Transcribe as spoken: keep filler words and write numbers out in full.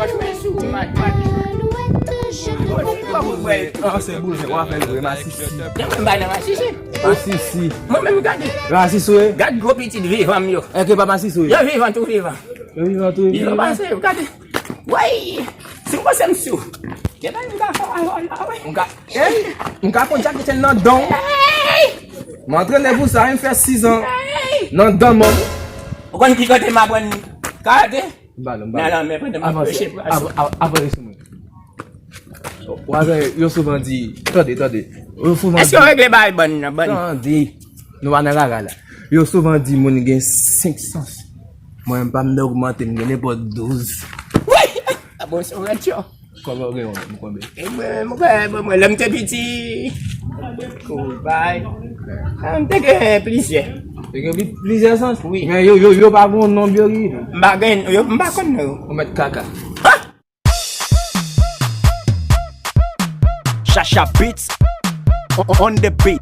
Mwen sou mad, mad. Ah, se boul, w ap fè l vre, masisi. Mwen bay nan masisi. Masisi. Mwen menm gade. Masisi, wi. Gad gwo pitit vivan m yo. Enke pa masisi, wi. Yo vivan, tou vivan. Yo vivan, tou Yo vivan. Pase, gade. Woy! Si w panse m sou. Gade, m ka fè w al la, wi. M ka, ey, m ka konn Jackie Chan nan dan. M antrene pou sa, m fè sizan. Nan dan, man. Ou konn ki kote m aprann karate? M ba, m Nan, ba. nan, men pandan m ap preche pou asou. Avanse sou mwen. Wazan, yo souvan di, tande, tande. Yo souvan Èske w regle bagay bann nan, bann? Tande. Nou pa nan rara la. Yo souvan di moun gen senk sans. Mwen, m pa m nan ogmante, m gen nenpòt douz. Wi! A bon, se yon rèd cho. Kòman w gen yon, m konbyen? E mwen, mwen, mwen, mwen, lè m te piti, kou bay. Ah, m te gen plizyè. Te gen pli- plizyè sans? Wi. Men yo, yo, yo pa gon non yo rele. M pa gen, yo, m pa konn non yo. Ou mèt kaka. Shasha Beats on, on the beat.